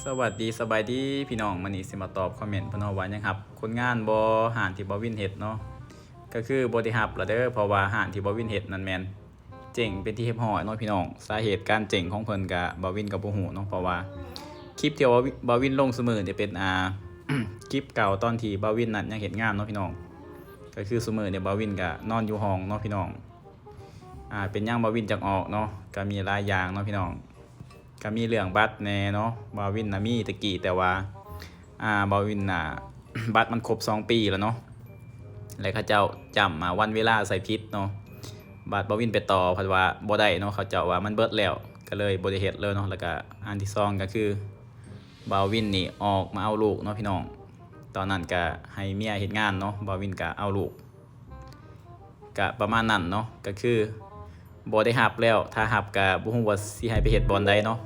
ສະຫວັດດີ ສະບາຍດີພີ່ນ້ອງ, ມື້ນີ້ຊິມາຕອບຄອມເມັນເພິ່ນເນາະ ວ່າຍັງຮັບຄົນງານບໍ່ ຮ້ານທີ່ບ່າວວິນເຮັດເນາະ. ກໍຄືບໍ່ໄດ້ຮັບລະເດີ ເພາະວ່າຮ້ານທີ່ບ່າວວິນເຮັດນັ້ນແມ່ນເຈັງເປັນທີ່ຮຽບຮ້ອຍເນາະພີ່ນ້ອງ. ສາເຫດການເຈັງຂອງເພິ່ນກະບ່າວວິນກໍບໍ່ຮູ້ເນາະ ເພາະວ່າຄລິບທີ່ບ່າວວິນລົງຊຸມື້ນີ້ເປັນ ອ່າ ຄລິບເກົ່າຕອນທີ່ບ່າວວິນນັ້ນຍັງເຮັດງານເນາະພີ່ນ້ອງ. ກໍຄືຊຸມື້ນີ້ບ່າວວິນກໍນອນຢູ່ຫ້ອງເນາະພີ່ນ້ອງ. ອ່າ ເປັນຫຍັງບ່າວວິນຈັ່ງອອກເນາະ ກໍມີຫຼາຍຢ່າງເນາະພີ່ນ້ອງ. ກໍມີເລື່ອງບັດແດ່ເນາະ, ບ່າວວິນນະມີແຕ່ກີ້ ແຕ່ວ່າ ອ່າ ບ່າວວິນນະ ບັດມັນຄົບສອງປີແລ້ວເນາະ ແລະ ເຂົາເຈົ້າຈ້ຳມາວັນເວລາໃສ່ຜິດເນາະ. ບາດບ່າວວິນໄປຕໍ່ພັດວ່າບໍ່ໄດ້ເນາະ, ເຂົາເຈົ້າວ່າມັນເບິດແລ້ວ ກໍເລີຍບໍ່ໄດ້ເຮັດເລີຍເນາະ. ແລ້ວກໍອັນທີສອງກໍຄື ບ່າວວິນນີ້ອອກມາເອົາລູກເນາະພີ່ນ້ອງ. ຕອນນັ້ນກໍໃຫ້ເມຍເຮັດງານເນາະ, ບ່າວວິນກໍເອົາລູກ ກະປະມານນັ້ນເນາະ. ກະຄືບໍ່ໄດ້ຮັບແລ້ວ, ຖ້າຮັບກະບໍ່ຮູ້ວ່າຊິໃຫ້ໄປເຮັດບ່ອນໃດເນາະ.